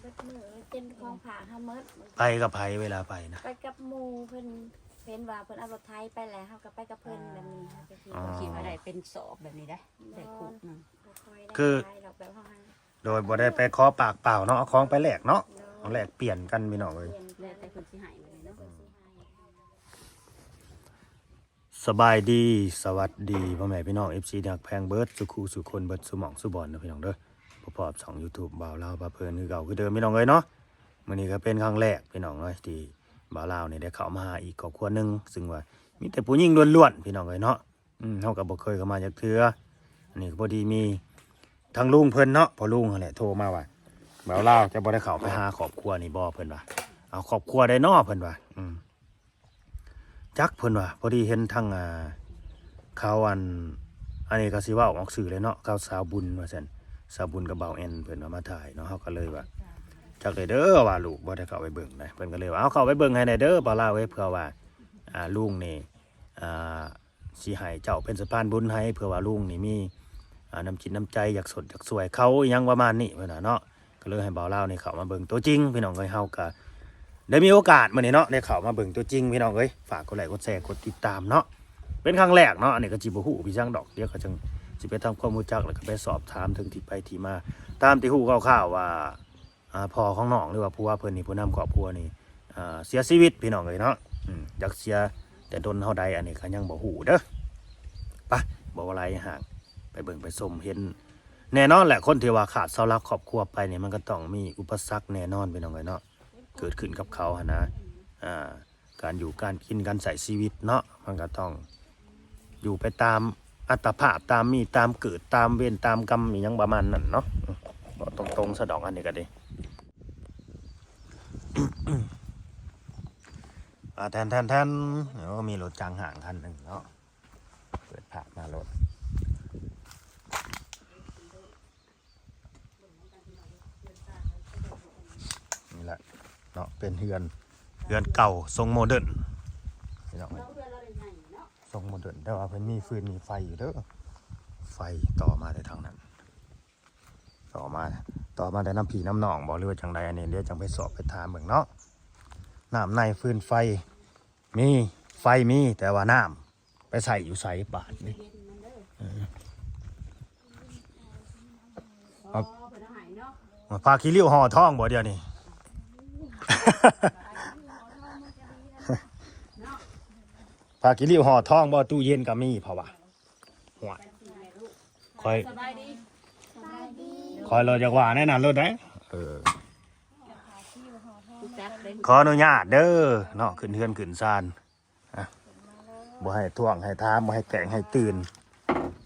ເບິດມື້ເລີຍ ເປັນຂອງຝາກເຮົາໝົດ. ໄປກັບໃຜເວລາໄປນະ? ໄປກັບໝູ່ເພິ່ນ ເຫັນວ່າເພິ່ນເອົາລົດໄຖໄປແລ້ວ ເຮົາກໍໄປກັບເພິ່ນ ອ່າ ແບບນີ້ ເຮົາກໍຂີ່ ອໍ ກໍຄິດວ່າໄດ້ເປັນສອບແບບນີ້ໄດ໋ ໄດ້ຄູ່ໜຶ່ງ ບໍ່ຄ່ອຍໄດ້ ຄື ຫຼາຍດອກ ແບບເຮົາຫາ ໂດຍບໍ່ໄດ້ໄປຂໍປາກເປົ່າເນາະ ເອົາຂອງໄປແລກເນາະ ໂດຍ ເອົາແລກປ່ຽນກັນພີ່ນ້ອງເອີຍ ແລ້ວແຕ່ເພິ່ນຊິໃຫ້ແບບນີ້ເນາະ ເພິ່ນຊິໃຫ້. ສະບາຍດີ ສະຫວັດດີພໍ່ແມ່ພີ່ນ້ອງ ເອັຟຊີ ທີ່ຮັກແພງເບິດສູ່ຄູ່ສູ່ຄົນ ເບິດສູ່ໝ່ອງສູ່ບ່ອນເດີພີ່ນ້ອງເດີ ພົບກັບຊ່ອງຢູທູບບ່າວລາວພາເພີນຄືເກົ່າຄືເດີມພີ່ນ້ອງເອີຍເນາະ. ມື້ນີ້ກໍເປັນຄັ້ງແລກພີ່ນ້ອງເອີຍ ທີ່ບ່າວລາວນີ້ໄດ້ເຂົ້າມາຫາອີກຄອບຄົວໜຶ່ງ ຊຶ່ງວ່າມີແຕ່ຜູ້ຍິງລ້ວນໆ ພີ່ນ້ອງເອີຍເນາະ. ອືມ ເຮົາກໍບໍ່ເຄີຍເຂົ້າມາຈັກເທື່ອ ອັນນີ້ກໍພໍດີມີທາງລຸງເພິ່ນເນາະ ພໍ່ລຸງຫັ້ນແຫຼະໂທມາວ່າ ບ່າວລາວຈະບໍ່ໄດ້ເຂົ້າໄປຫາຄອບຄົວນີ້ບໍ່ ເພິ່ນວ່າ ເອົາຄອບຄົວໃດເນາະ ເພິ່ນວ່າ ອືມ ຈັກ ເພິ່ນວ່າ ພໍດີເຫັນທາງ ອ່າ ເຂົາ ອັນ ອັນນີ້ກໍຊິເວົ້າອອກຊື່ເລີຍເນາະ ເຂົາສາວບຸນວ່າຊັ້ນ ສາວບຸນກັບບ່າວແອນ ເພິ່ນວ່າມາຖ່າຍເນາະ ເຮົາກໍເລີຍວ່າ ຈັກເລີຍເດີວ່າລູກບໍ່ໄດ້ເຂົ້າໄປເບິ່ງນະ ເພິ່ນກໍເລີຍວ່າ ເອົາເຂົ້າໄປເບິ່ງໃຫ້ແດ່ເດີບ່າວລາວເອີຍ ເພື່ອວ່າ ອ່າ ລຸງນີ້ ອ່າ ຊິໃຫ້ເຈົ້າເປັນສະພານບຸນໃຫ້ ເພື່ອວ່າລຸງນີ້ມີ ອ່າ ນ້ຳຈິດນ້ຳໃຈ ຢາກຊົດຢາກຊ່ວຍເຂົາ ອີ່ຫຍັງປະມານນີ້ ເພິ່ນວ່າເນາະ. ກໍເລີຍໃຫ້ບ່າວລາວນີ້ເຂົ້າມາເບິ່ງຕົວຈິງ ພີ່ນ້ອງເອີຍ ເຮົາກໍໄດ້ມີໂອກາດມື້ນີ້ເນາະ ໄດ້ເຂົ້າມາເບິ່ງຕົວຈິງ ພີ່ນ້ອງເອີຍ. ຝາກກົດໄລ້ກົດແຊກົດຕິດຕາມເນາະ ເປັນຄັ້ງແລກເນາະ ອັນນີ້ກໍຊິບໍ່ຮູ້ພິສັງດອກ ດຽວກໍຈັ່ງຊິໄປທຳຄວາມຮູ້ຈັກ ແລ້ວກໍໄປສອບຖາມເຖິງທີ່ໄປທີ່ມາ ຕາມທີ່ຮູ້ຄ່າວໆວ່າ ອ່າ ພໍ່ຂອງນ້ອງ ຫຼືວ່າຜົວເພິ່ນນີ້ ຜູ້ນຳຄອບຄົວນີ້ ອ່າ ເສຍຊີວິດ ພີ່ນ້ອງເອີຍເນາະ. ອືມ ຈັກເສຍແຕ່ດົນເທົ່າໃດ ອັນນີ້ກໍຍັງບໍ່ຮູ້ເດີ. ໄປ ບໍ່ວ່າຫຼາຍຫຍັງ ໄປເບິ່ງໄປຊົມ ເຫັນແນ່ນອນແຫຼະ ຄົນທີ່ວ່າຂາດເສົາຫຼັກຄອບຄົວໄປນີ້ ມັນກໍຕ້ອງມີອຸປະສັກແນ່ນອນ ພີ່ນ້ອງເອີຍເນາະ ເກີດຂຶ້ນກັບເຂົາຫັ້ນນະ. ອ່າ ການຢູ່ການກິນ ການໃຊ້ຊີວິດເນາະ ມັນກໍຕ້ອງຢູ່ໄປຕາມອັດຕະພາບ ຕາມມີຕາມເກີດ ຕາມເວນຕາມກຳ ອີ່ຫຍັງປະມານນັ້ນເນາະ. ເວົ້າຕົງໆຊະດອກ ອັນນີ້ກໍດີ. ອ່າ ແທນໆໆ ໂອ້ ມີລົດຈັກຫ້າງຄັນໜຶ່ງເນາະ ເປີດພາບມາໂລດ. ນີ້ແຫຼະເນາະ ເປັນເຮືອນ ເຮືອນເກົ່າຊົງໂມເດີນ ພີ່ນ້ອງເອີຍ ຊົງໂມເດີນ ແຕ່ວ່າເພິ່ນມີຟືນມີໄຟຢູ່ເດີ. ໄຟຕໍ່ມາແຕ່ທາງນັ້ນ ຕໍ່ມາ ຕໍ່ມາແຕ່ນຳພີ່ນຳນ້ອງບໍ ຫຼືວ່າຈັ່ງໃດ ອັນນີ້ດຽວຈັ່ງໄປສອບໄປຖາມເບິ່ງເນາະ. ນ້ຳໃນຟືນໄຟມີ ໄຟມີ ແຕ່ວ່ານ້ຳ ໄປໃຊ້ຢູ່ໃສບາດນີ້? ເອີ ເອົາ ເພິ່ນເອົາໃຫ້ເນາະ ຜ້າຂີ້ລິ້ວຫໍ່ທອງບໍ່ດຽວນີ້? ຜ້າຂີ້ລິ້ວຫໍ່ທອງບໍ່? ຕູ້ເຢັນກໍມີ ເພາະວ່າ ຫ້ວຍ ຂ້ອຍ ສະບາຍດີ ຂ້ອຍລະຢາກວ່າແນວນັ້ນໂລດໄດ໋. ເອີ ຮູ້ຈັກເດ້ ຂໍອະນຸຍາດເດີເນາະ ຂຶ້ນເຮືອນຂຶ້ນຊານ ອ່ະ ບໍ່ໃຫ້ທ້ວງໃຫ້ຖາມ ບໍ່ໃຫ້ແກງໃຫ້ຕື່ນ.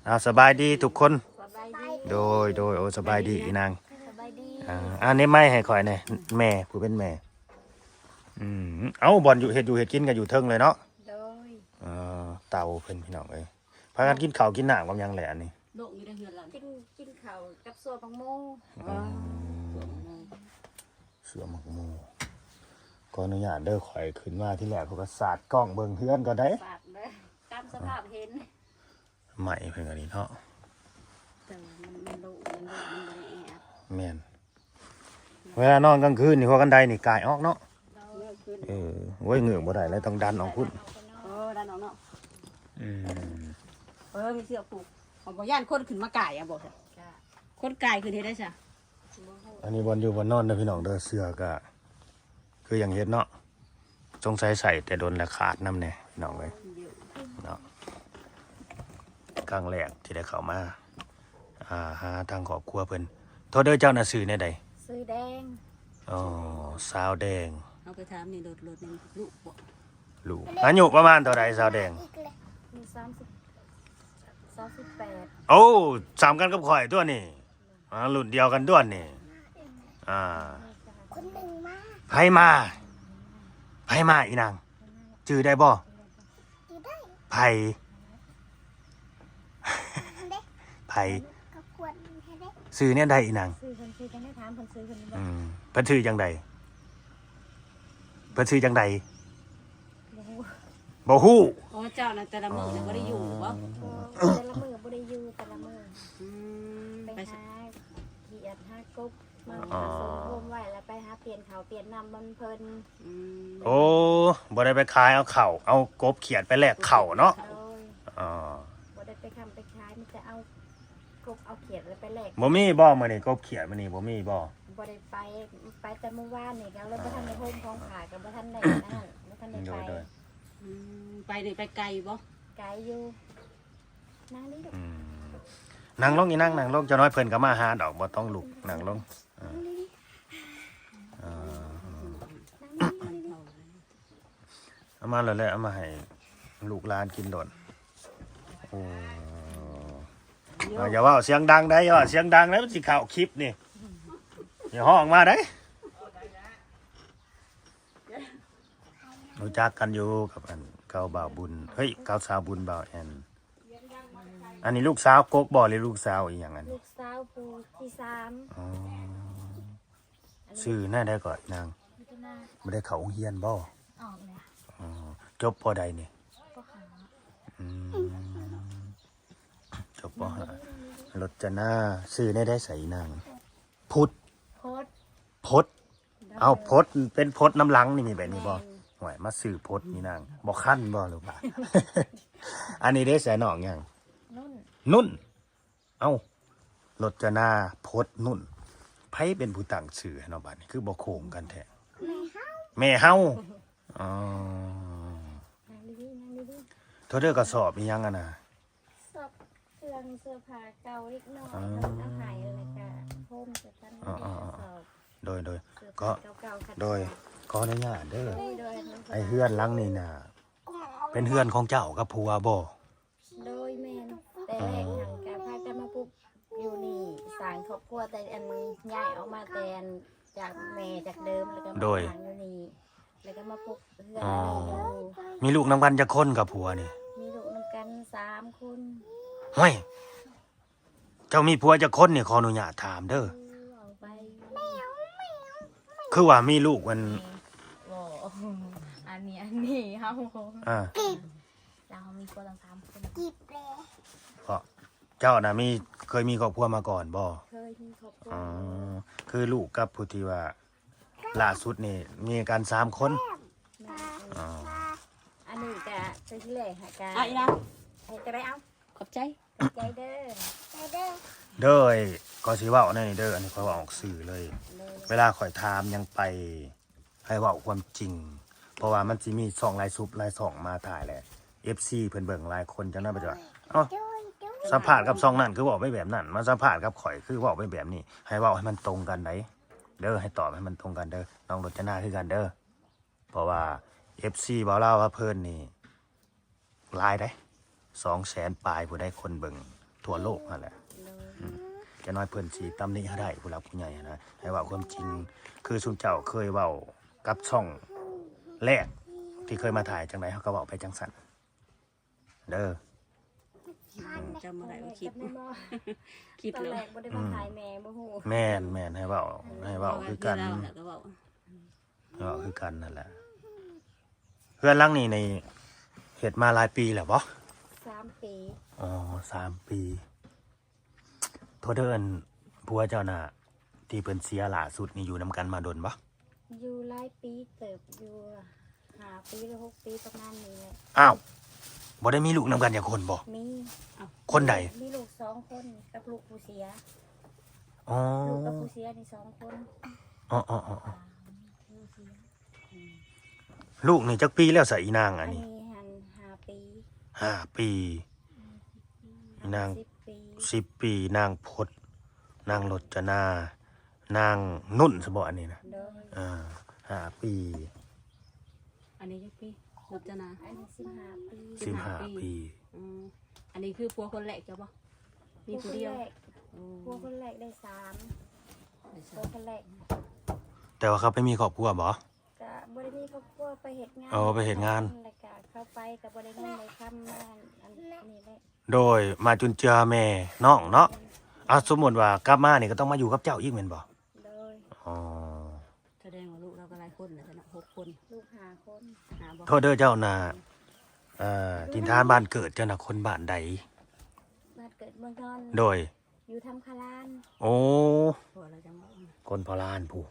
ເອົາ ສະບາຍດີທຸກຄົນ ສະບາຍດີ ໂດຍ ໂດຍ ໂອ້ ສະບາຍດີອີນາງ ສະບາຍດີ ອ່າ ອັນນີ້ໄມ້ໃຫ້ຂ້ອຍແດ່ ແມ່ ຜູ້ເປັນແມ່ ອືມ ເອົາ ບ່ອນຢູ່ ເຮັດຢູ່ເຮັດກິນກໍຢູ່ເທິງເລີຍເນາະ ໂດຍ ເອີ ເຕົາເພິ່ນ ພີ່ນ້ອງເອີຍ ພາກັນກິນເຂົ້າກິນນ້ຳກັບຫຍັງແຫຼະອັນນີ້? ໂລກຢູ່ໃນເຮືອນລາວ ກິນ ກິນເຂົ້າກັບຊົ່ວບັກໂມ ອືມ ຊົ່ວບັກໂມ ຂໍອະນຸຍາດເດີ ຂ້ອຍຂຶ້ນມາທີແລກ ຂ້ອຍກໍສາດກ້ອງເບິ່ງເຮືອນກ່ອນໄດ໋ ສາດເດີ ຕາມສະພາບເຫັນ ໄມ້ເພິ່ນກໍດີເນາະ ແຕ່ວ່າມັນ ມັນໂລ່ງ ມັນໂລ່ງ ມັນບໍ່ໄດ້ແອອັດ ແມ່ນ ເວລານອນກາງຄືນນີ້ ຫົວກັນໄດນີ້ກາຍອອກເນາະ ເອີ ໂອ້ຍ ເງີຍບໍ່ໄດ້ແລ້ວ ຕ້ອງດັນອອກພຸ້ນ ເອີ ດັນອອກເນາະ ອືມ ເອີ ມີເຊືອກຜູກ ເຮົາບໍ່ຢ້ານຄົນຂຶ້ນມາກາຍ ເອົາບໍ່ຊະ ຄົນກາຍຂຶ້ນເຮັດໄດ້ຊະ ອັນນີ້ບ່ອນຢູ່ບ່ອນນອນເດີພີ່ນ້ອງເດີ ເຊືອກະຄືຫຍັງເຮັດເນາະ ສົງໄສໃສ່ແຕ່ດົນແລ້ວຂາດນຳແດ່ພີ່ນ້ອງເອີຍເນາະ. ຄັ້ງແລກທີ່ໄດ້ເຂົ້າມາ ອ່າ ຫາທາງຄອບຄົວເພິ່ນ. ໂທດເດີ ເຈົ້ານະຊື່ແນວໃດ? ຊື່ແດງ. ອໍ ສາວແດງ. ເຮົາໄປຖາມນີ້ ລົດ ລົດນີ້ລູກບໍ່? ລູກ. ອາຍຸປະມານເທົ່າໃດສາວແດງ? ສາມສິບ ສາມສິບແປດ. ໂອ້ ສ່ຳກັນກັບຂ້ອຍຕົວນີ້. ອ່າ ລຸ້ນດຽວກັນດ້ວນນີ້ ອ່າ ຄົນໜຶ່ງມາ ໃຜມາ ໃຜມາອີນາງ ຈື່ໄດ້ບໍ່? ຈື່ໄດ້ ໃຜ ເດ້ ໃຜ ກໍກວດໃຫ້ເດ້ ຊື່ແນວໃດອີນາງ? ຊື່ເພິ່ນ ຊື່ຈັ່ງໃດ ຖາມເພິ່ນຊື່ເພິ່ນບໍ່? ອືມ ເພິ່ນຊື່ຈັ່ງໃດ? ເພິ່ນຊື່ຈັ່ງໃດ? ບໍ່ຮູ້ ບໍ່ຮູ້. ອໍ ເຈົ້ານະແຕ່ລະມື້ນະບໍ່ໄດ້ຢູ່ບໍ? ອໍ ແຕ່ລະມື້ບໍ່ໄດ້ຢູ່ ແຕ່ລະມື້ ອືມ ໄປ ໄປຫາຂຽດຫາກົບມາ ອໍ ຫາສົ່ງ ປ່ຽນເຂົ້າປ່ຽນນ້ຳມັນເພິ່ນ. ອືມ ໂອ້ ບໍ່ໄດ້ໄປຂາຍເອົາເຂົ້າ ເອົາກົບຂຽດໄປແລກເຂົ້າເນາະ. ໂດຍ ອໍ ບໍ່ໄດ້ໄປຄ້ຳໄປຂາຍ ມີແຕ່ເອົາກົບເອົາຂຽດແລ້ວໄປແລກ. ບໍ່ມີບໍ່ມື້ນີ້ ກົບຂຽດມື້ນີ້ບໍ່ມີບໍ່? ບໍ່ໄດ້ໄປ ໄປແຕ່ມື້ວານນີ້ ກໍເລີຍບໍ່ທັນໄດ້ໂຮມຂອງຝາກ ກໍບໍ່ທັນໄດ້ນັ້ນ ບໍ່ທັນໄດ້ໄປ. ໂດຍ ໂດຍ ອືມ ໄປນີ້ໄປໄກບໍ່? ໄກຢູ່. ນັ່ງນີ້ລູກ ອືມ ນັ່ງລົງອີ່ນັ່ງ ນັ່ງລົງ ຈັກໜ້ອຍເພິ່ນກໍມາຫາດອກ ບໍ່ຕ້ອງລຸກ ນັ່ງລົງ. ເອີ ເອີ ເອົາມາໂລດແຫຼະ ເອົາມາໃຫ້ລູກຫຼານກິນໂລດ. ໂອ້ ເອີ ຢ່າເວົ້າສຽງດັງໄດ໋ ຢ່າເວົ້າສຽງດັງໄດ໋ ມັນຊິເຂົ້າຄລິບນີ້ ຢ່າຮ້ອງມາໄດ໋. ຮູ້ຈັກກັນຢູ່ກັບອັນເກົ່າບ່າວບຸນ ເຮີ້ຍ ເກົ່າສາວບຸນ ບ່າວແອນ. ອັນນີ້ລູກສາວກົກບໍ່ ຫຼືລູກສາວອີ່ຫຍັງອັນນີ້? ລູກສາວຜູ້ທີສາມ. ອໍ ອັນນີ້ ຊື່ແນວໃດກໍນາງ? ບໍ່ໄດ້ເຂົ້າໂຮງຮຽນບໍ່? ອອກແລ້ວ. ອໍ ຈົບ ປໍໃດນີ້? ປໍຫ້າ. ອືມ ຈົບ ປໍຫ້າ. ລົດຈະນາ ຊື່ແນວໃດໃສນາງ? ພຸດ ພົດ ພົດ. ໂດຍ ເອົ້າ ພົດ ເປັນພົດນຳຫຼັງນີ້ ມີແບບນີ້ບໍ່? ແມ່ນ. ໂອ້ຍ ມາຊື່ພົດນີ້ນາງ ບໍ່ຄັນບໍ່ ຫຼືວ່າ? ອັນນີ້ເດ້ ໃສ່ນ້ອງຫຍັງ? ນຸ່ນ ນຸ່ນ. ເອົ້າ ລົດຈະນາ ພົດ ນຸ່ນ ໃຜເປັນຜູ້ຕັ້ງຊື່ໃຫ້ເນາະ ບາດນີ້ຄືບໍ່ໂຄ້ງກັນແທ້? ແມ່ເຮົາ ແມ່ເຮົາ. ອໍ ນັ່ງດີໆ ນັ່ງດີໆ. ໂທເດີ ກະສອບອີ່ຫຍັງຫັ້ນນະ? ຊອບເຄື່ອງເສື້ອຜ້າເກົ່າເດັກນ້ອຍ ເອົາໃຫ້ ແລ້ວກະໂຮມໃສ່ກັນ ເອີ ໃນກະສອບ. ໂດຍ ໂດຍ ເສື້ອຜ້າເກົ່າໆ ໂດຍ ຂໍອະນຸຍາດເດີ. ໂດຍ ໂດຍ ໄອ້ເຮືອນຫຼັງນີ້ນະ ເປັນເຮືອນຂອງເຈົ້າກັບຜົວບໍ່? ໂດຍ ແມ່ນ ແຕ່ແລກຫັ້ນກະພາກັນມາປຸກຢູ່ນີ້ ສ້າງຄອບຄົວ ແຕ່ອັນຍ້າຍອອກມາແຕ່ອັນ ຈາກແມ່ຈາກເດີມ ແລ້ວກໍມາ ໂດຍ ສ້າງຢູ່ນີ້ ແລ້ວກໍມາປຸກເຮືອນ ອໍ ໃໝ່ຢູ່. ມີລູກນຳກັນຈັກຄົນກັບຜົວນີ້? ມີລູກນຳກັນສາມຄົນ. ຫ້ວຍ ເຈົ້າມີຜົວຈັກຄົນນີ້? ຂໍອະນຸຍາດຖາມເດີ. ເວົ້າໄປ ຄືວ່າມີລູກມັນ ບໍ່ ອັນນີ້ ອັນນີ້ເຮົາ ອ່າ ລາວເຮົາມີຜົວຕັ້ງສາມຄົນ. ເພາະ ເຈົ້ານະມີ ເຄີຍມີຄອບຄົວມາກ່ອນບໍ່? ເຄີຍມີຄອບຄົວ. ອໍ ຄືລູກກັບຜູ້ທີ່ວ່າລ່າສຸດນີ້ມີກັນສາມຄົນ. ແມ່ນ. ອໍ ອັນນີ້ກະເທື່ອທີແລກຫາກະ ອ່ະ ອີ່ນາງ ໃຫ້ກະໄດ້ເອົາ. ຂອບໃຈ ຂອບໃຈເດີ ຂອບໃຈເດີ. ໂດຍ ກໍຊິເວົ້າແນວນີ້ເດີ ອັນນີ້ຂ້ອຍເວົ້າອອກສື່ເລີຍ. ໂດຍ ເວລາຂ້ອຍຖາມຫຍັງໄປ ໃຫ້ເວົ້າຄວາມຈິງ ເພາະວ່າມັນຊິມີຊ່ອງຫຼາຍຊຸບຫຼາຍຊ່ອງມາຖ່າຍແຫຼະ ເອັຟຊີ ເພິ່ນເບິ່ງຫຼາຍຄົນ ຈັ່ງນັ້ນ ເພິ່ນຈະວ່າ ເອົ້າ ສຳພາດກັບຊ່ອງນັ້ນຄືເວົ້າໄປແບບນັ້ນ ມາສຳພາດກັບຂ້ອຍຄືເວົ້າໄປແບບນີ້. ໃຫ້ເວົ້າໃຫ້ມັນຕົງກັນໄດ໋ເດີ ໃຫ້ຕອບໃຫ້ມັນຕົງກັນເດີ ນ້ອງລົດຈະນາຄືກັນເດີ. ເພາະວ່າ ເອັຟຊີ ບ່າວລາວພາເພີນນີ້ ຫຼາຍເດ້ ສອງແສນປາຍຜູ້ໃດ ຄົນເບິ່ງທົ່ວໂລກຫັ້ນແຫຼະ. ໂດຍ ອືມ ຈະໜ້ອຍເພິ່ນຊິຕຳໜິເຮົາໄດ້ ຜູ້ຫຼັກຜູ້ໃຫຍ່ຫັ້ນນະ ໃຫ້ເວົ້າຄວາມຈິງ ຄືຊຸມເຈົ້າເຄີຍເວົ້າກັບຊ່ອງແລກທີ່ເຄີຍມາຖ່າຍ ຈັ່ງໃດເຮົາກໍເວົ້າໄປຈັ່ງຊັ້ນເດີ. ເຈົ້າມາໄດ້ວ່າຄິດ ຄິດ ຕອນແລກບໍ່ໄດ້ມາຖ່າຍແມ່ບໍ່ຮູ້. ແມ່ນໆ ໃຫ້ເວົ້າ ໃຫ້ເວົ້າຄືກັນ ເວົ້າຄືກັນຫັ້ນແຫຼະ. ເຮືອນຫຼັງນີ້ນີ້ເຮັດມາຫຼາຍປີແລ້ວບໍ່? ສາມປີ. ອໍ ສາມປີ. ໂທດເດີ ອັນຜົວເຈົ້ານະ ທີ່ເພິ່ນເສຍລ່າສຸດນີ້ ຢູ່ນຳກັນມາດົນບໍ່? ຢູ່ຫຼາຍປີເຕີບ ຢູ່ຫ້າປີຫຼືຫົກປີປະມານນີ້ແຫຼະ. ອ້າວ ບໍ່ໄດ້ມີລູກນຳກັນຈັກຄົນບໍ່? ມີ. ຄົນໃດ? ມີລູກສອງຄົນກັບລູກຜູ້ເສຍ. ອໍ ລູກກັບຜູ້ເສຍນີ້ສອງຄົນ. ອໍໆໆ. ລູກນີ້ຈັກປີແລ້ວຊະອີນາງອັນນີ້? ອັນນີ້ຫັ້ນຫ້າປີ. ຫ້າປີ. ອີນາງສິບປີ. ສິບປີ ນາງພົດ ນາງລົດຈະນາ ນາງນຸ່ນຊະບໍ່ອັນນີ້ນະ? ໂດຍ. ເອີ ຫ້າປີ. ອັນນີ້ຈັກປີ? ລົດຈະນາ ອັນນີ້ສິບຫ້າປີ. ສິບຫ້າປີ. ອືມ ອັນນີ້ຄືຜົວຄົນແລກເຈົ້າບໍ່? ມີຜູ້ດຽວ. ຜົວຄົນແລກ. ໂອ້ ຜົວຄົນແລກໄດ້ສາມ. ໄດ້ສາມ. ຜົວຄົນແລກ ແຕ່ວ່າເຂົາໄປມີຄອບຄົວບໍ່? ກະບໍ່ໄດ້ມີຄອບຄົວ ໄປເຮັດງານ. ອໍ ໄປເຮັດງານ ແລ້ວກະເຂົ້າໄປກະບໍ່ໄດ້ເງິນໄດ້ຄຳມາອັນນີ້ແຫຼະ. ໂດຍ ມາຈຸນເຈືອແມ່ນ້ອງເນາະ. ອາ ສົມມຸດວ່າກັບມານີ້ກໍຕ້ອງມາຢູ່ກັບເຈົ້າອີກແມ່ນບໍ່? ໂດຍ. ອໍ ສະແດງວ່າລູກລາວກໍຫຼາຍຄົນແລ້ວເນາະ ຫົກຄົນ ລູກຫ້າຄົນ. ຫ້າບໍ່? ໂທດເດີ ເຈົ້ານະ ເອີ ຖິ່ນຖານບ້ານເກີດເຈົ້ານະ ຄົນບ້ານໃດ? ບ້ານເກີດເມືອງນອນ. ໂດຍ. ຢູ່ທຳຄາລານ. ໂອ້ ຄົນພະລານພຸ້ນ.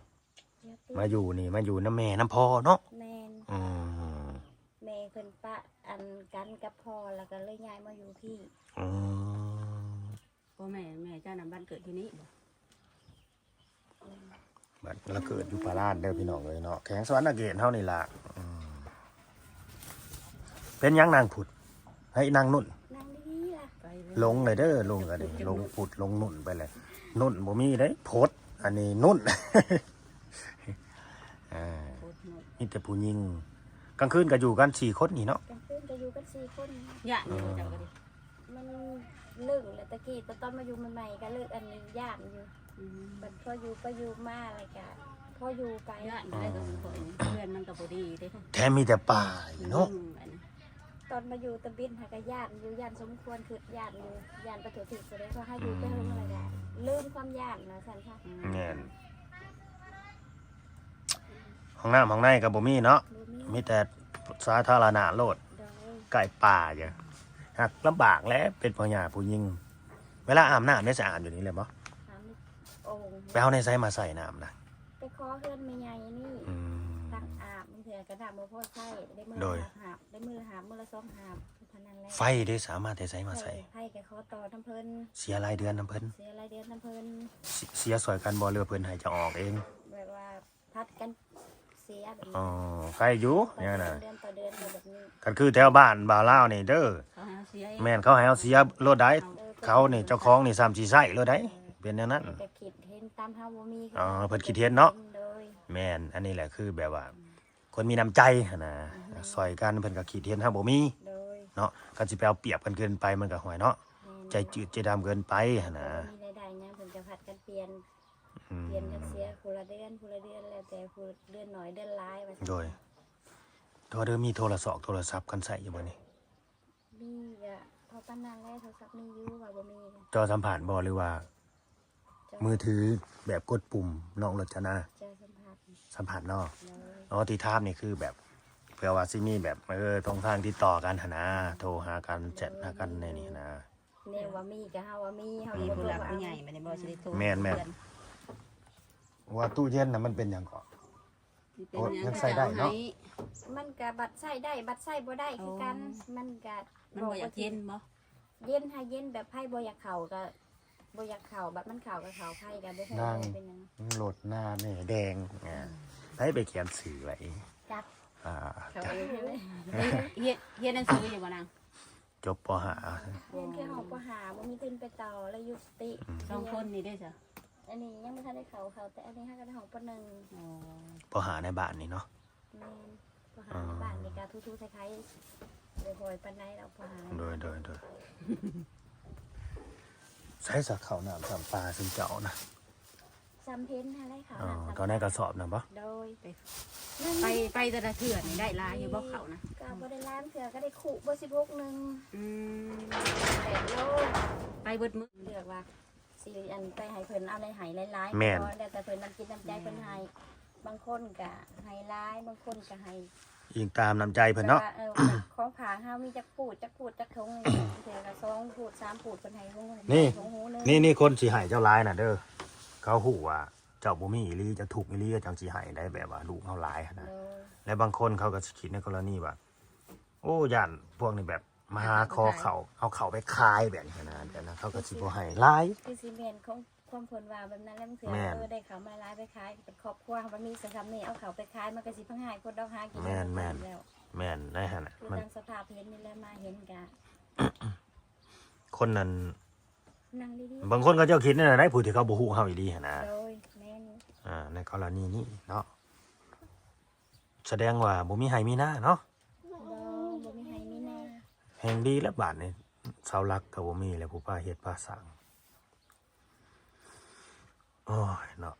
ເຈັບ ມາຢູ່ນີ້ ມາຢູ່ນຳແມ່ນຳພໍ່ເນາະ? ແມ່ນ. ອືມ ແມ່ເພິ່ນປະອັນກັນກັບພໍ່ ແລ້ວກໍເລີຍຍ້າຍມາຢູ່ພີ້. ອືມ ບໍ່ແມ່ນ ແມ່ເຈົ້ານຳບ້ານເກີດຢູ່ນີ້ບໍ່? ບັດລາວເກີດຢູ່ປາລາດເດີພີ່ນ້ອງເອີຍເນາະ ແຂວງສະຫວັນນະເຂດເຮົານີ້ລະ. ອືມ ເປັນຫຍັງນາງພຸດ ໃຫ້ນາງນຸ່ນ? ນັ່ງດີໆລະ ໄປເລີຍ ຫຼົງເລີຍເດີ ຫຼົງກໍດີ ຫຼົງພຸດຫຼົງນຸ່ນໄປເລີຍ. ນຸ່ນບໍ່ມີເດ້ ພົດ ອັນນີ້ນຸ່ນ. ອ່າ ໂຄດເນາະ ມີແຕ່ຜູ້ຍິງ. ກາງຄືນກໍຢູ່ກັນສີ່ຄົນນີ້ເນາະ? ກາງຄືນກໍຢູ່ກັນສີ່ຄົນ. ຢ້ານຢູ່ບໍ່ເຈົ້າກໍດີ? ມັນລຶ້ງແຫຼະ ແຕ່ກີ້ ແຕ່ຕອນມາຢູ່ໃໝ່ໆກໍເລີກ ອັນ ຢ້ານຢູ່. ອືມ ບັດພໍຢູ່ໄປຢູ່ມາແລ້ວກໍພໍຢູ່ໄປ. ຢ້ານໄປກໍຄືຂ້ອຍນີ້ ເຮືອນມັນກໍບໍ່ດີເດ້ ແຖມມີແຕ່ປ່າອີກເນາະ. ອືມ ອັນ ຕອນມາຢູ່ຕະບິດຫັ້ນກໍຢ້ານຢູ່ ຢ້ານສົມຄວນ ຄິດຢ້ານຢູ່ ຢ້ານໄປທົ່ວທິດ ກໍເລີຍວ່າໃຫ້ຢູ່ໄປເຖິງແລ້ວກໍ ອືມ ລືມຄວາມຢ້ານວ່າຊັ້ນຊະ. ອືມ ແມ່ນ. ຫ້ອງນ້ຳຫ້ອງໃນກໍບໍ່ມີເນາະ? ບໍ່ມີ ມີແຕ່ສາທາລະນະໂລດ. ໂດຍ ໃກ້ປ່າຢູ່ ຫາກລຳບາກແຫຼະ ເປັນພໍ່ຍ່າຜູ້ຍິງ. ເວລາອາບນ້ຳໄດ້ສະອາດຢູ່ນີ້ແຫຼະບໍ່? ອາບໂອ່ງ. ໄປເອົາໃນໃສມາໃສ່ນ້ຳນະ? ໄປຂໍເຮືອນແມ່ໃຫຍ່ນີ້ ອືມ ຕັກອາບ ບາງເທື່ອກໍນ້ຳບໍ່ພໍໃຊ້ ໄດ້ມື້ ໂດຍ ລະຫາບ ໄດ້ມື້ລະຫາບ ມື້ລະສອງຫາບ ເທົ່ານັ້ນແຫຼະ. ໄຟເດ້ ສາມາດແຕ່ໃສມາໃສ່? ໄຟ ໄຟກໍຂໍຕໍ່ນຳເພິ່ນ ເສຍລາຍເດືອນນຳເພິ່ນ. ເສຍລາຍເດືອນນຳເພິ່ນ. ເສຍ ເສຍຊ່ອຍກັນບໍ່ ຫຼືວ່າເພິ່ນໃຫ້ເຈົ້າອອກເອງ? ແບບວ່າ ຜັດກັນເສຍແບບນີ້. ອໍ ໃຄຢູ່ແນວນັ້ນ ເດືອນຕໍ່ເດືອນແບບນີ້. ຄັນຄືແຖວບ້ານບ່າວລາວນີ້ເດີ ເຂົາໃຫ້ເຮົາເສຍເອງ. ແມ່ນ ເຂົາໃຫ້ເຮົາເສຍໂລດໃດ. ເອີ ເຂົານີ້ ເຈົ້າຂອງນີ້ຊ້ຳຊິໃຊ້ໂລດໃດ. ເອີ ເປັນແນວນັ້ນ ເພິ່ນກໍຄິດເຫັນຕາມເຮົາບໍ່ມີ. ອໍ ເພິ່ນຄິດເຫັນເນາະ. ໂດຍ ແມ່ນ. ອັນນີ້ແຫຼະຄືແບບວ່າ ອືມ ຄົນມີນ້ຳໃຈຫັ້ນນະ ອືມ ຊ່ອຍກັນ ເພິ່ນກໍຄິດເຫັນເຮົາບໍ່ມີ. ໂດຍ ເນາະ ຄັນຊິໄປເອົາປຽບກັນເກີນໄປ ມັນກໍ ຫ້ວຍເນາະ ແມ່ນ ໃຈຈືດໃຈດຳເກີນໄປຫັ້ນນະ. ບໍ່ມີລາຍໄດ້ຫຍັງ ເພິ່ນກໍຜັດກັນປ່ຽນ ອືມ ປ່ຽນກັນເສຍຜູ້ລະເດືອນ ຜູ້ລະເດືອນ ແລ້ວແຕ່ຜູ້ເດືອນໜ້ອຍເດືອນຫຼາຍວ່າຊັ້ນ. ໂດຍ ໂທ ເດີ ມີໂທລະຊອກໂທລະສັບກັນໃຊ້ຢູ່ບໍ່ນີ້? ມີ ກະພໍປານນັ້ນແຫຼະ ໂທລະສັບມີຢູ່ ວ່າບໍ່ມີ. ຈໍສຳພາດບໍ່ ຫຼືວ່າ ຈໍ ມືຖືແບບກົດປຸ່ມນ້ອງລົດຈະນາ? ຈໍສຳພາດ ສຳພາດເນາະ. ໂດຍ ອໍ ທີ່ຖາມນີ້ຄືແບບ ເພື່ອວ່າຊິມີແບບ ເອີ ຊ່ອງທາງຕິດຕໍ່ກັນຫັ້ນນະ ໂທຫາກັນ ແຊັດຫາກັນແນວນີ້ຫັ້ນນະ. ແນວວ່າມີກໍເຮົາວ່າມີ ເຮົາມີຜູ້ຫຼັກຜູ້ໃຫຍ່ ບໍ່ໄດ້ ບໍ່ຊິໄດ້ໂທ. ແມ່ນໆ ວ່າຕູ້ເຢັນນະ ມັນເປັນຫຍັງເກາະ? ມັນເປັນຫຍັງ ຍັງໃຊ້ໄດ້ເນາະ? ມັນກໍບັດໃຊ້ໄດ້ ບັດໃຊ້ບໍ່ໄດ້ຄືກັນ. ອໍ ມັນກໍ ມັນບໍ່ຢາກເຢັນບໍ່? ເຢັນ ໃຫ້ເຢັນແບບໃຜບໍ່ຢາກເຂົ້າກໍບໍ່ຢາກເຂົ້າ ບັດມັນເຂົ້າກໍເຂົ້າ ໃຜກໍບໍ່ຮູ້ວ່າເປັນຫຍັງ. ລົດໜ້າແມ່ແດງ ອ່າ ໃຜໄປຂຽນຊື່ໄວ້? ຈັກ ອ່າ ເຂົາເອງ. ຮຽນ ຮຽນໜັງສືຢູ່ບໍ່ນາງ? ຈົບ ປໍຫ້າ ຮຽນແຄ່ຫ້ອງ ປໍຫ້າ ບໍ່ມີທຶນໄປຕໍ່ ແລ້ວຢຸດຕິ. ອືມ ສອງຄົນນີ້ເດ້ຊະ? ອັນນີ້ຍັງບໍ່ທັນໄດ້ເຂົ້າ ເຂົ້າແຕ່ອັນນີ້ ຫາກໍໄດ້ຫ້ອງ ປໍໜຶ່ງ. ອໍ ປໍຫ້າໃນບ້ານນີ້ເນາະ? ແມ່ນ ປໍຫ້າໃນບ້ານນີ້ກໍທຸໆໄຖໆ ບໍ່ຄ່ອຍປານໃດດອກ ປໍຫ້າ. ໂດຍໆ ໂດຍ. ໃສຊະ ເຂົ້ານ້ຳຊ້ຳປາຊຸມເຈົ້ານະ? ຊ້ຳເພັນຫັ້ນແຫຼະ ເຂົ້ານ້ຳຊ້ຳປາ. ອໍ ເຂົ້າໃນກະສອບນະບໍ່? ໂດຍ. ໄປ ໄປແຕ່ລະເທື່ອນີ້ໄດ້ຫຼາຍຢູ່ບໍ່ເຂົ້ານະ? ກໍບໍ່ໄດ້ຫຼາຍ ເທື່ອກໍໄດ້ຄຸບໍ່ສິບຫົກໜຶ່ງ. ອືມ ແປດໂລ ໄປເບິດມື້ ເລືອກວ່າຊິ ອັນ ໄປໃຫ້ເພິ່ນເອົາໄດ້ໃຫ້ຫຼາຍໆ. ແມ່ນ ກໍແລ້ວແຕ່ເພິ່ນ ນ້ຳຈິດນ້ຳໃຈເພິ່ນໃຫ້. ບາງຄົນກະໃຫ້ຫຼາຍ ບາງຄົນກະໃຫ້ ອີງຕາມນ້ຳໃຈເພິ່ນເນາະ. ແຕ່ວ່າ ເອີ ຂອງຝາກເຮົາມີຈັກພູດ ຈັກພູດ ຈັກຖົງນີ້ ບາງເທື່ອກະສອງພູດ ສາມພູດ ເພິ່ນໃຫ້ຫົງ ນີ້ ຫົງຫູໜຶ່ງ. ນີ້ ນີ້ຄົນຊິໃຫ້ເຈົ້າຫຼາຍນະເດີ ເຂົາຮູ້ວ່າເຈົ້າບໍ່ມີອີ່ຫຼີ ເຈົ້າທຸກອີ່ຫຼີ ເຂົາຈັ່ງຊິໃຫ້ໄດ້ ແບບວ່າລູກເຮົາຫຼາຍຫັ້ນນະ. ໂດຍ. ແລະບາງຄົນເຂົາກໍຊິຄິດໃນກໍລະນີວ່າ ໂອ້ ຢ້ານພວກນີ້ແບບມາຫາຂໍເຂົ້າ ເອົາເຂົ້າໄປຂາຍແບບນີ້ນະ ແບບນັ້ນເຂົາກໍຊິບໍ່ໃຫ້ຫຼາຍ. ຄືຊິແມ່ນຂອງ ຄວາມເພິ່ນວ່າແບບນັ້ນແຫຼະ ບາງເທື່ອ ແມ່ນ ເອີ ໄດ້ເຂົ້າມາຫຼາຍໄປຂາຍ ເປັນຄອບຄົວເຮົາມັນມີສ່ຳນີ້ ເອົາເຂົ້າໄປຂາຍ ມັນກໍຊິພັງຫາຍຄົນດອກຫາກິນ. ແມ່ນໆ ແລ້ວ ແມ່ນ ໃນຫັ້ນນະ ຄື ມັນ ຕາມສະພາບເຫັນນີ້ແຫຼະ ມາເຫັນກະ ຄົນນັ້ນ ນັ່ງດີໆ ບາງຄົນເຂົາເຈົ້າຄິດແນວນັ້ນໃດ໋ ຜູ້ທີ່ເຂົາບໍ່ຮູ້ເຮົາອີ່ຫຼີຫັ້ນນະ. ໂດຍ ແມ່ນ. ອ່າ ໃນກໍລະນີນີ້ເນາະ ສະແດງວ່າບໍ່ມີໄຮ່ມີນາເນາະ. ບໍ່ ບໍ່ມີໄຮ່ມີນາ. ແຮ່ງດີແລ້ວບາດນີ້ ເສົາຫຼັກກໍບໍ່ມີແລ້ວ ຜູ້ພາເຮັດພາສ້າງ. ໂອ້ຍເນາະ.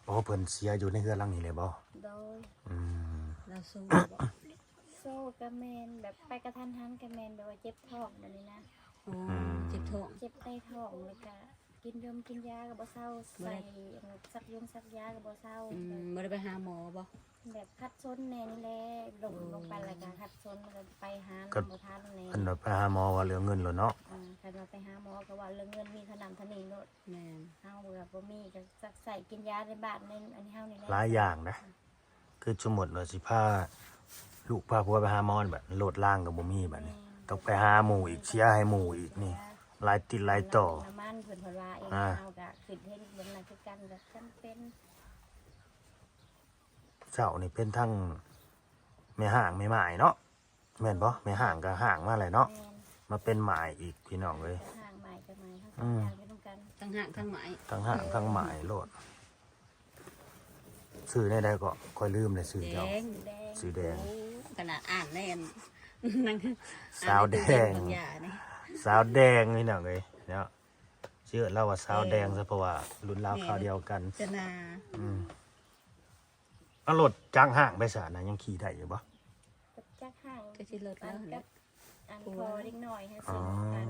ໂອ້ ເພິ່ນເສຍຢູ່ໃນເຮືອນຫຼັງນີ້ເລີຍບໍ່? ໂດຍ. ອືມ ລາວໂຊກະແມ່ນແບບໄປກະທັນຫັນ ກະແມ່ນແບບວ່າເຈັບທ້ອງແບບນີ້ນະ. ອໍ ອືມ ເຈັບທ້ອງ ເຈັບໃຕ້ທ້ອງ ແລ້ວກະ ກິນຢົມກິນຢາກໍບໍ່ເຊົາ ບໍ່ໄດ້ ໃສ່ອັນສັກຢົງສັກຢາກໍບໍ່ເຊົາ ອືມ ແບບ ບໍ່ໄດ້ໄປຫາໝໍບໍ່? ແບບຂັດສົນແດ່ນີ້ແຫຼະ ລົງ ໂອ້ ລົງໄປແລ້ວກໍຂັດສົນ ແລ້ວກໍໄປຫາ ກໍ ນຳບໍ່ທັນແດ່ ອັນວ່າໄປຫາໝໍວ່າເລື່ອງເງິນໂລດເນາະ ອາ ຄັນວ່າໄປຫາໝໍກໍເວົ້າເລື່ອງເງິນ ມີເທົ່ານັ້ນເທົ່ານີ້ໂລດ ແມ່ນ ເຮົາກໍບໍ່ມີ ກໍສັກໃຊ້ກິນຢາໃນບ້ານ ໃນອັນເຮົານີ້ແຫຼະ ຫຼາຍຢ່າງນະ ອືມ ຄືສົມມຸດວ່າຊິພາລູກພາຜົວໄປຫາໝໍ ບັດໂລດລາງກໍບໍ່ມີ ບັດນີ້ ແມ່ນ ຕ້ອງໄປຫາໝູ່ອີກ ເສຍໃຫ້ໝູ່ອີກນີ້ ເສຍ ຫຼາຍຕິດຫຼາຍຕໍ່ ນ້ຳມັນ ເພິ່ນເພິ່ນວ່າເອງ ອ່າ ເຮົາກໍຄິດເຫັນແບບນັ້ນຄືກັນ ກໍຈຳເປັນ ເຈົ້ານີ້ເປັນທັງແມ່ຮ້າງແມ່ໝ້າຍເນາະ ແມ່ນບໍ່? ແມ່ຮ້າງກໍຮ້າງມາແລ້ວເນາະ ແມ່ນ ມາເປັນໝ້າຍອີກ ພີ່ນ້ອງເອີຍ ຮ້າງໝ້າຍກໍໝ້າຍ ທັງສອງ ອືມ ຢ່າງຢູ່ນຳກັນ ທັງຮ້າງທັງໝ້າຍ ທັງຮ້າງທັງໝ້າຍໂລດ ຊື່ແນວໃດກໍ ຂ້ອຍລືມແລ້ວຊື່ເຈົ້າ ແດງ ຊື່ແດງ ໂອ້ ຂະໜາດອ່ານແນ່ນ ສາວແດງ ອ່ານໃນຕູ້ເຢັນບາງຢ່ານີ້ ສາວແດງ ພີ່ນ້ອງເອີຍເນາະ ຊື່ເອີ້ນລາວວ່າສາວແດງ ແດງ ຊະ ເພາະວ່າລຸ້ນລາວ ແມ່ນ ຄາວດຽວກັນ ຈະນາ ອືມ ເອົາລົດຈັກຮ້າງໄປຊະນະ ຍັງຂີ່ໄດ້ຢູ່ບໍ່? ຈັກຮ້າງ ກໍຊິລົດແລ້ວ ອັນ ແລ້ວ ກັບອັນ ຜົວ ພໍ່ເດັກນ້ອຍຫັ້ນ ອໍ ຊິອັນ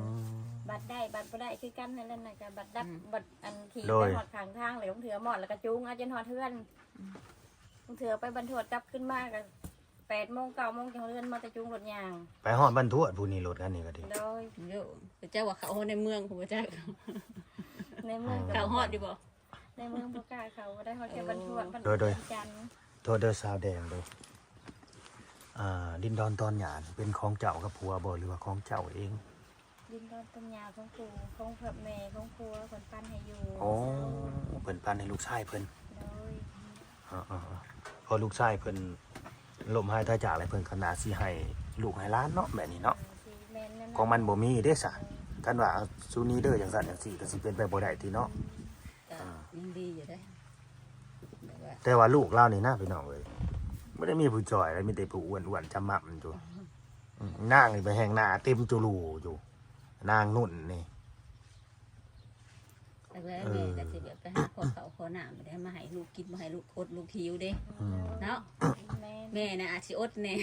ບັດໄດ້ບັດບໍ່ໄດ້ຄືກັນ ນັ້ນແຫຼະນະ ກໍບັດດັບ ອືມ ບັດອັນຂີ່ ໂດຍ ໄປຮອດຂ້າງທາງ ແລ້ວບາງເທື່ອມອດ ແລ້ວກໍຈູງເອົາຈົນຮອດເຮືອນ ອືມ ບາງເທື່ອໄປບ້ານທວດ ກັບຄືນມາກໍແປດໂມງ ເກົ້າໂມງ ຈັ່ງຮອດເຮືອນ ມາແຕ່ຈູງລົດຍ່າງ ໄປຮອດບ້ານທວດພຸ້ນນີ້ ລົດຄັນນີ້ກໍດີ ໂດຍ ໂຍ ເຈົ້າວ່າເຂົາຮອດໃນເມືອງພຸ້ນບໍ່ຈັກ ໃນເມືອງ ອໍ ກໍ ເຂົາຮອດຢູ່ບໍ່? ໃນເມືອງບໍ່ກ້າເຂົ້າ ບໍ່ໄດ້ຮອດແຕ່ບ້ານທວດ ໂອ້ ບ້ານ ໂດຍ ໂດຍ ຈັນ ໂທດເດີສາວແດງເດີ ອ່າ ດິນດອນຕອນຫຍ້າເປັນຂອງເຈົ້າກັບຜົວບໍ່ ຫຼືວ່າຂອງເຈົ້າເອງ? ດິນດອນຕອນຫຍ້າຂອງປູ່ ຂອງເພິ່ນ ແມ່ຂອງຜົວ ເພິ່ນປັນໃຫ້ຢູ່ ໂອ້ ເພິ່ນປັນໃຫ້ລູກຊາຍເພິ່ນ ໂດຍ ເອີໆໆ ເພາະລູກຊາຍເພິ່ນ ລົ້ມຫາຍຕາຍຈາກແລ້ວ ເພິ່ນກໍໜ້າຊິໃຫ້ລູກໃຫ້ຫຼານເນາະ ແບບນີ້ເນາະ ເອີ ຊິແມ່ນແນວນັ້ນ ຂອງມັນບໍ່ມີເດ້ຊະ ເອີ ຄັນວ່າເອົາຊູນີ້ເດີ ຈັ່ງຊັ້ນຈັ່ງຊີ້ ກໍຊິເປັນໄປບໍ່ໄດ້ຕິເນາະ ກໍ ອ່າ ຍັງດີຢູ່ເດ້ ແຕ່ວ່າ ແຕ່ວ່າລູກລາວນີ້ນະ ພີ່ນ້ອງເອີຍ ບໍ່ໄດ້ມີຜູ້ຈ່ອຍ ມີແຕ່ຜູ້ອ້ວນໆ ຈຳໝໍ້າຢູ່ ອືມ ນາງນີ້ໄປແຮ່ງໜ້າເຕັມຕູລູຢູ່ ນາງນຸ່ນນີ້ ແລ້ວແມ່ກໍຊິແບບໄປຫາຂໍເຂົ້າຂໍນ້ຳ ບໍ່ໄດ້ມາໃຫ້ລູກກິນ ບໍ່ໃຫ້ລູກອົດລູກຫິວເດ້ ອືມ ເນາະ ແມ່ນ ແມ່ນະອາດຊິອົດແດ່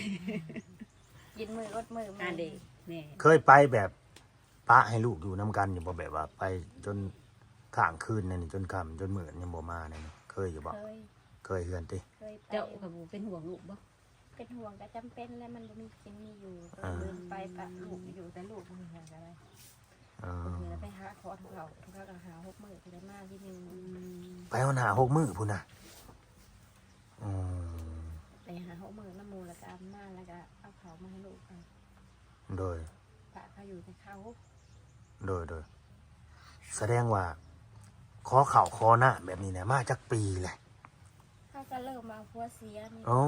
ກິນມື້ອົດມື້ ອັນເດ້ ແມ່ ເຄີຍໄປແບບປະໃຫ້ລູກຢູ່ນຳກັນຢູ່ບໍ່? ແບບວ່າໄປຈົນຄ້າງຄືນນັ້ນນີ້ ຈົນຄ່ຳຈົນມືດຍັງບໍ່ມານັ້ນນີ້ ເຄີຍຢູ່ບໍ່? ເຄີຍ ເຄີຍເຮືອນຕິ? ເຄີຍໄປ ເຈົ້າກໍບໍ່ເປັນຫ່ວງລູກບໍ່? ເປັນຫ່ວງກໍຈຳເປັນແຫຼະ ມັນບໍ່ມີກິນມີຢູ່ ອ່າ ເດີນໄປປະລູກຢູ່ ແຕ່ລູກບໍ່ມີຫຍັງກໍໄດ້ ເອີ ເພິ່ນລະໄປຫາຂໍເຂົ້າ ເຂົາກໍຫາຫົກມື້ເພິ່ນໄດ້ມາທີໜຶ່ງ ອືມ ໄປຮອດຫາຫົກມື້ພຸ້ນນະ ອືມ ໄປຫາຫົກມື້ນຳໝູ່ ແລ້ວກໍມາ ແລ້ວກໍເອົາເຂົ້າມາໃຫ້ລູກ ໂດຍ ພາເຂົາຢູ່ແຕ່ເຂົາ ໂດຍ ໂດຍ ສະແດງວ່າຂໍເຂົ້າຂໍນ້ຳແບບນີ້ນະ ມາຈັກປີແລ້ວ? ເຮົາກໍເລີ່ມວ່າຜົວເສຍນີ້ ໂອ້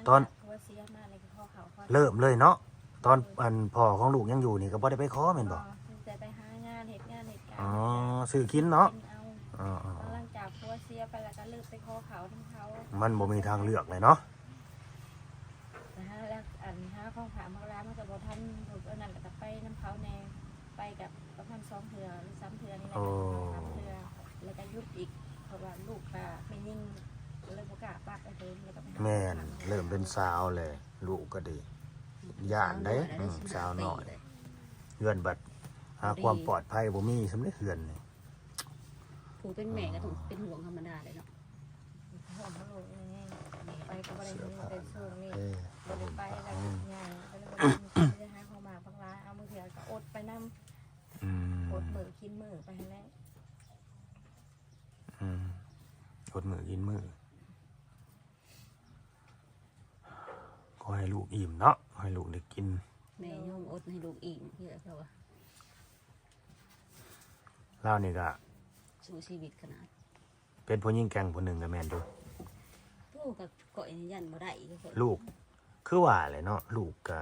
ຕອນຜົວເສຍມາແລ້ວກໍຂໍເຂົ້າຂໍນ້ຳ ເລີ່ມເລີຍເນາະ ຕອນ ໂດຍ ອັນພໍ່ຂອງລູກຍັງຢູ່ນີ້ກໍບໍ່ໄດ້ໄປຂໍແມ່ນບໍ່? ບໍ່ ມີແຕ່ໄປຫາງານເຮັດງານເຮັດການ ອໍ ຊື້ກິນເນາະ ກິນເອົາ ອໍໆໆ ຫຼັງຈາກຜົວເສຍໄປແລ້ວກໍເລີ່ມໄປຂໍເຂົ້ານຳເຂົາ ມັນບໍ່ມີທາງເລືອກເລີຍເນາະ ໄປຫາແລ້ວ ອັນ ຫາຂອງຝາກຂອງຫຼານມັນກໍບໍ່ທັນ ອັນນັ້ນແລ້ວກໍໄປນຳເຂົາແດ່ ໄປກໍປະມານສອງເທື່ອ ຫຼື ສາມເທື່ອນີ້ແຫຼະ ໂອ້ ສອງສາມເທື່ອ ແລ້ວກໍຢຸດອີກ ເພາະວ່າລູກກໍແມ່ຍິງ ກໍເລີຍບໍ່ກ້າປັກໃຫ້ເພິ່ນ ແລ້ວກໍໄປຫາ ແມ່ນ ເລີ່ມເປັນສາວແລ້ວ ລູກກໍດີ ຢ້ານເດ້ ສາວນ້ອຍ ອືມ ສາວນ້ອຍ ເຮືອນບັດຫາຄວາມປອດໄພບໍ່ມີສ່ຳເດ້ ເຮືອນນີ້ ຜູ້ເປັນແມ່ກໍຕ້ອງເປັນຫ່ວງທຳມະດາແຫຼະເນາະ ຫ່ວງລູກນີ້ ໄປກໍບໍ່ໄດ້ເງິນ ແຕ່ຊ່ວງນີ້ບໍ່ໄດ້ໄປ ແລ້ວກໍໃຫຍ່ ກໍເລີຍບໍ່ໄດ້ ໄດ້ຫາຂອງໝາກຂອງຫຼານ ເອົາ ບາງເທື່ອກໍອົດໄປນຳ ອືມ ອົດມື້ກິນມື້ໄປຫັ້ນແຫຼະ ອືມ ອົດມື້ກິນມື້ ຂໍໃຫ້ລູກອີ່ມເນາະ ໃຫ້ລູກໄດ້ກິນ ແມ່ຍອມອົດໃຫ້ລູກອີ່ມເພື່ອເຂົາວ່າ ລາວນີ້ກໍສູ້ຊີວິດຂະໜາດ ເປັນຜູ້ຍິງແກ່ງຜູ້ໜຶ່ງກໍແມ່ນຢູ່ ໂອ້ ກໍຂ້ອຍນີ້ຢ້ານບໍ່ໄດ້ ລູກ ຄືວ່າແຫຼະເນາະ ລູກກໍ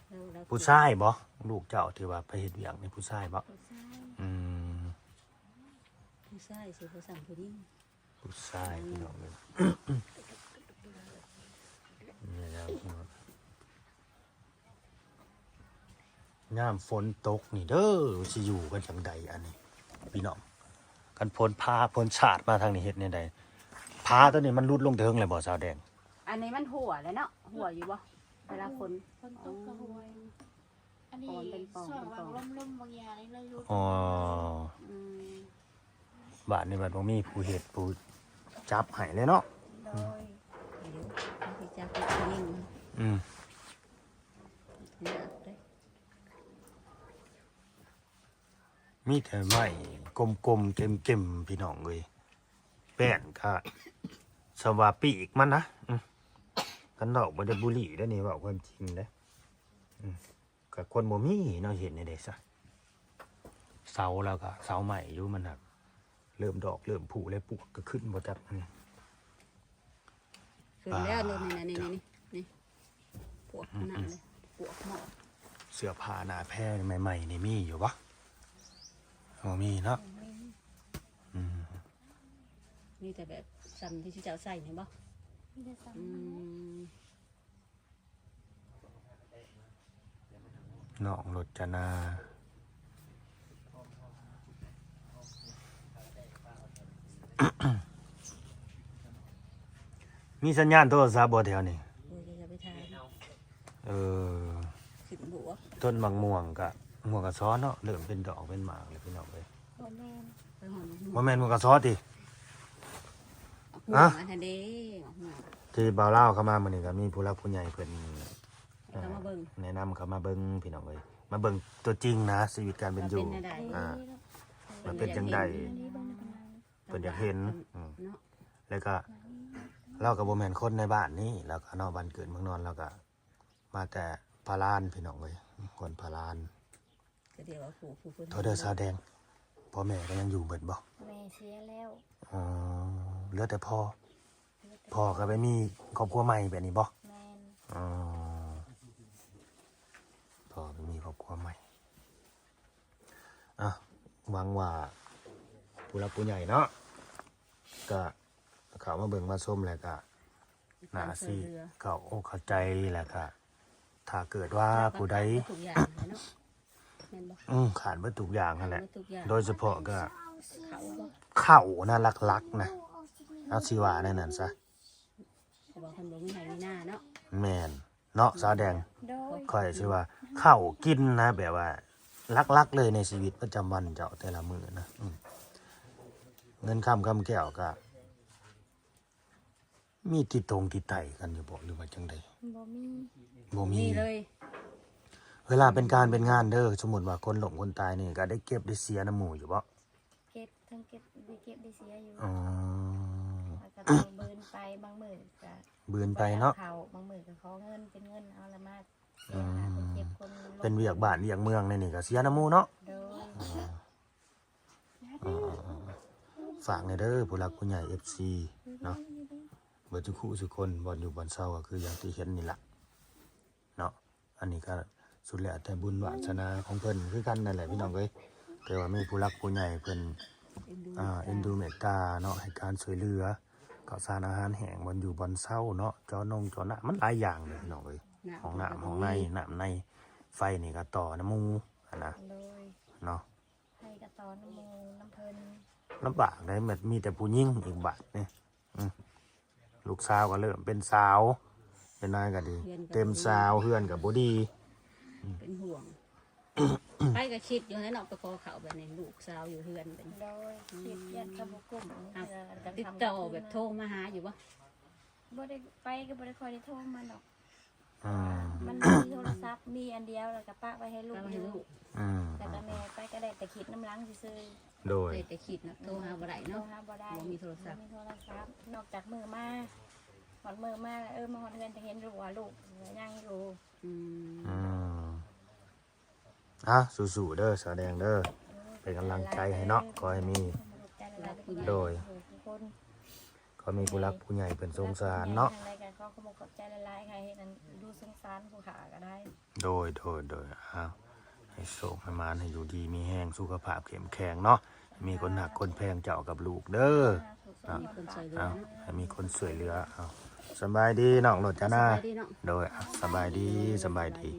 ແລ້ວ ແລ້ວ ຜູ້ຊາຍບໍ່? ລູກເຈົ້າທີ່ວ່າໄປເຮັດວຽກນີ້ຜູ້ຊາຍບໍ່? ຜູ້ຊາຍ ອືມ ຜູ້ຊາຍຊິບໍ່ສ່ຳຜູ້ຍິງ ຜູ້ຊາຍ ພີ່ນ້ອງເອີຍ ນີ້ແຫຼະ ຍາມຝົນຕົກນີ້ເດີ ຊິຢູ່ກັນຈັ່ງໃດອັນນີ້ ພີ່ນ້ອງ ຄັນຝົນພາຝົນສາດມາທາງນີ້ເຮັດແນວໃດ? ພາຕົວນີ້ມັນຫຼຸດລົງແຕ່ເຖິງແລ້ວບໍ່ ສາວແດງ? ອັນນີ້ມັນຮົ່ວແລ້ວເນາະ ຮົ່ວຢູ່ບໍ່ ເວລາຝົນ ຝົນຕົກກໍຮົ່ວຢູ່. ອັນນີ້ ອ່ອນເປັນປ່ອງ ຊ່ວງ ເປັນປ່ອງ ວ່າງລົມໆ ບາງຢ່າງນີ້ລະຢູ່ ອໍ ອືມ ບ້ານນີ້ບັດບໍ່ມີຜູ້ເຮັດຜູ້ຈັບໃຫ້ເລີຍເນາະ. ໂດຍ ດຽວຊິຈັບເຮັດເອງ. ອືມ ຍາກເດ້. ມີແຕ່ໄມ້ກົມໆ ເກັມໆ ພີ່ນ້ອງເອີຍ. ແປ້ນກະສຳວ່າປີກມັນນະ ອືມ ກັນເວົ້າບໍ່ໄດ້ບູລີເດ້ນີ້ ເວົ້າຄວາມຈິງເດ້. ອືມ ກະຄົນບໍ່ມີເນາະ ເຮັດແນວໃດຊະ. ເສົາລາວກະເສົາໄມ້ຢູ່ ມັນຫາກເລີ່ມດອກເລີ່ມຜູແລ້ວ ປວກກະຂຶ້ນບໍ່ຈັກ. ອືມ ຂຶ້ນແລ້ວ ປາດ ນີ້ ນີ້ ນີ້ ນີ້ ນີ້ ພວກ ອືມ ນັ້ນເດ້ ພວກໝໍ້. ເສື້ອຜ້າໜ້າແພໃໝ່ໆ ນີ້ມີຢູ່ບໍ່? ບໍ່ມີເນາະ. ບໍ່ມີ. ອືມ ມີແຕ່ແບບສ່ຳທີ່ເຈົ້າໃສ່ນີ້ບໍ່? ມີແຕ່ສ່ຳ ອືມ ນ້ອງລົດຈະນາ ມີສັນຍານໂທລະສັບບໍ່ແຖວນີ້? ໂອ້ຍ ຢ່າໄປຖາມ. ເອີ ຂຶ້ນບົວ ຕົ້ນໝາກມ່ວງກະ ມ່ວງກະຊອເນາະ ເລີ່ມເປັນດອກເປັນໝາກແລ້ວ ພີ່ນ້ອງເອີຍ. ບໍ່ແມ່ນ ໄປຮອດໝາກມ່ວງ ບໍ່ແມ່ນໝາກກະຊອຕິ? ໝາກມ່ວງ ຮະ? ອັນນັ້ນເດ້ ໝາກມ່ວງ ທີ່ບ່າວລາວເຂົ້າມາມື້ນີ້ ກໍມີຜູ້ຫຼັກຜູ້ໃຫຍ່ເພິ່ນ ເອີ ເຂົ້າມາເບິ່ງ ແນະນຳເຂົ້າມາເບິ່ງ ພີ່ນ້ອງເອີຍ ມາເບິ່ງຕົວຈິງນະ ຊີວິດການເປັນຢູ່ ວ່າເປັນແນວໃດ ອ່າ ວ່າເປັນຈັ່ງໃດ ເພິ່ນຢາກເຫັນ ອືມ ເນາະ. ແລ້ວກໍລາວກໍບໍ່ແມ່ນຄົນໃນບ້ານນີ້ ລາວກໍເນາະ ບ້ານເກີດເມືອງນອນ ລາວກໍມາແຕ່ພາລານ ພີ່ນ້ອງເອີຍ ຄົນພາລານ. ກໍດຽວວ່າຜູ້ ຜູ້ເພິ່ນ ໂທດເດີສາວແດງ ພໍ່ແມ່ກໍຍັງຢູ່ເບິດບໍ່? ແມ່ເສຍແລ້ວ. ອໍ ເຫຼືອແຕ່ພໍ່ ເຫຼືອແຕ່ ພໍ່ກໍໄປມີຄອບຄົວໃໝ່ແບບນີ້ບໍ່? ແມ່ນ. ອໍ ພໍ່ໄປມີຄອບຄົວໃໝ່. ອ່ະ ຫວັງວ່າຜູ້ຫຼັກຜູ້ໃຫຍ່ເນາະ ກະເຂົ້າມາເບິ່ງມາຊົມ ແລ້ວກະໜ້າຊິເຂົ້າອົກເຂົ້າໃຈ ແລ້ວກະຖ້າເກີດວ່າຜູ້ໃດ ແມ່ນບໍ່? ອືມ ຂາດເບິດທຸກຢ່າງຫັ້ນແຫຼະ ໂດຍສະເພາະກະ ເຂົ້ານະ ຫຼັກໆນະ ເຮົາຊິວ່າແນວນັ້ນຊະ ເພາະວ່າເພິ່ນບໍ່ມີໄຮ່ມີນາເນາະ. ແມ່ນ ເນາະ ສາວແດງ. ໂດຍ ຂ້ອຍຊິວ່າເຂົ້າກິນນະ ແບບວ່າຫຼັກໆເລີຍໃນຊີວິດປະຈຳວັນເຈົ້າແຕ່ລະມື້ນະ ອືມ ເງິນຄຳຄຳແກ້ວກະມີຕິດຕົງຕິດໄຕກັນຢູ່ບໍ່ ຫຼືວ່າຈັ່ງໃດ? ບໍ່ມີ ບໍ່ມີ ບໍ່ມີເລີຍ. ເວລາເປັນການເປັນງານເດີ ສົມມຸດວ່າຄົນລົ້ມຄົນຕາຍນີ້ ກະໄດ້ເກັບໄດ້ເສຍນຳໝູ່ຢູ່ບໍ່? ເກັບ ທັງເກັບ ໄດ້ເກັບໄດ້ເສຍຢູ່. ອໍ ແລ້ວກໍຕ້ອງບືນໄປ ບາງມື້ກໍບືນໄປເນາະ ເຂົ້າ ບາງມື້ກໍຂໍເງິນ ເປັນເງິນເອົາລະມາເສຍ ອືມ ຫາໄປເກັບຄົນ ເປັນວຽກບ້ານວຽກເມືອງໃນນີ້ກໍເສຍນຳໝູ່ເນາະ. ໂດຍ ອໍ ຝາກແດ່ເດີ ຜູ້ຫຼັກຜູ້ໃຫຍ່ ເອັຟຊີ ເນາະ ເບິດທຸກຄູ່ທຸກຄົນ ບ່ອນຢູ່ບ່ອນເຊົາກໍຄືຢ່າງທີ່ເຫັນນີ້ລະ ເນາະ. ອັນນີ້ກໍສຸດແລ້ວແຕ່ບຸນວາສະໜາຂອງເພິ່ນຄືກັນນັ້ນແຫຼະ ພີ່ນ້ອງເອີຍ. ແຕ່ວ່າມີຜູ້ຫຼັກຜູ້ໃຫຍ່ເພິ່ນ ເອັນດູ ອ່າ ເມດຕາ ເອັນດູເມດຕາເນາະ ໃຫ້ການຊ່ວຍເຫຼືອ ເຂົ້າສານອາຫານແຫ້ງ ບ່ອນຢູ່ບ່ອນເຊົາເນາະ ເຈາະນົງເຈາະນ້ຳ ມັນຫຼາຍຢ່າງເລີຍ ພີ່ນ້ອງເອີຍ. ຫ້ອງນ້ຳ ຫ້ອງໃນ ນ້ຳໃນ ໄຟນີ້ກໍຕໍ່ນຳໝູ່ຫັ້ນນະ ໂດຍ ເນາະ ໄຟກໍຕໍ່ນຳໝູ່ນຳເພິ່ນ. ລຳບາກເດ້ ມັນມີແຕ່ຜູ້ຍິງອີກບາດນີ້. ອືມ ລູກສາວກໍເລີ່ມເປັນສາວ ເປັນນາຍກໍດີ ເຮືອນກໍ ເຕັມ ບໍ່ດີ ສາວ ເຮືອນກໍບໍ່ດີ. ອືມ ເປັນຫ່ວງ ໃຜກໍຄິດຢູ່ຫັ້ນເນາະ ໄປຂໍເຂົ້າແບບນີ້ ລູກສາວຢູ່ເຮືອນແບບນີ້. ໂດຍ ອືມ ຄິດຢ້ານເຂົາບໍ່ກຸ້ມ ຫາ ເທື່ອກໍຕິດຕໍ່ແບບໂທມາຫາຢູ່ບໍ່? ບໍ່ໄດ້ໄປ ກໍບໍ່ໄດ້ຄ່ອຍໄດ້ໂທມາດອກ. ອ່າ ມັນມີໂທລະສັບ ມີອັນດຽວ ແລ້ວກໍປະໄວ້ໃຫ້ລູກ ປະໄວ້ໃຫ້ລູກ ອືມ ແລ້ວກໍແມ່ໄປກໍໄດ້ແຕ່ຄິດນຳຫຼັງຊື່ໆ. ໂດຍ ໄດ້ແຕ່ຄິດເນາະ ໂທຫາບໍ່ໄດ້ເນາະ ໂທຫາບໍ່ໄດ້ ບໍ່ມີໂທລະສັບ ບໍ່ມີໂທລະສັບ ນອກຈາກມື້ມາ ຮອດມື້ມາ ເອີ ມາຮອດເຮືອນຈະເຫັນລູກວ່າລູກຍັງຢູ່. ອືມ ອືມ ອ່ະ ສູ້ໆເດີ ສາວແດງເດີ ເປັນກຳລັງໃຈໃຫ້ເນາະ ຂໍໃຫ້ມີ ໂດຍ ຂໍໃຫ້ມີຜູ້ຫຼັກຜູ້ໃຫຍ່ເພິ່ນສົງສານເນາະ. ຈັ່ງໃດກໍຂໍຂອບໃຈຫຼາຍໆ ໃຫ້ເຮັດອັນດູສົງສານຜູ້ຂ້າກໍໄດ້. ໂດຍ ໂດຍ ໂດຍ ເອົາ ໃຫ້ໂຊກໃຫ້ໝານ ໃຫ້ຢູ່ດີມີແຮງ ສຸຂະພາບເຂັ້ມແຂງເນາະ ໃຫ້ມີຄົນຮັກຄົນແພງເຈົ້າກັບລູກເດີ. ເອົາ ໃຫ້ມີຄົນຊ່ວຍເຫຼືອ ເອົາ ສະບາຍດີນ້ອງໂລດຈະນາ. ໂດຍ ສະບາຍດີ ສະບາຍດີ.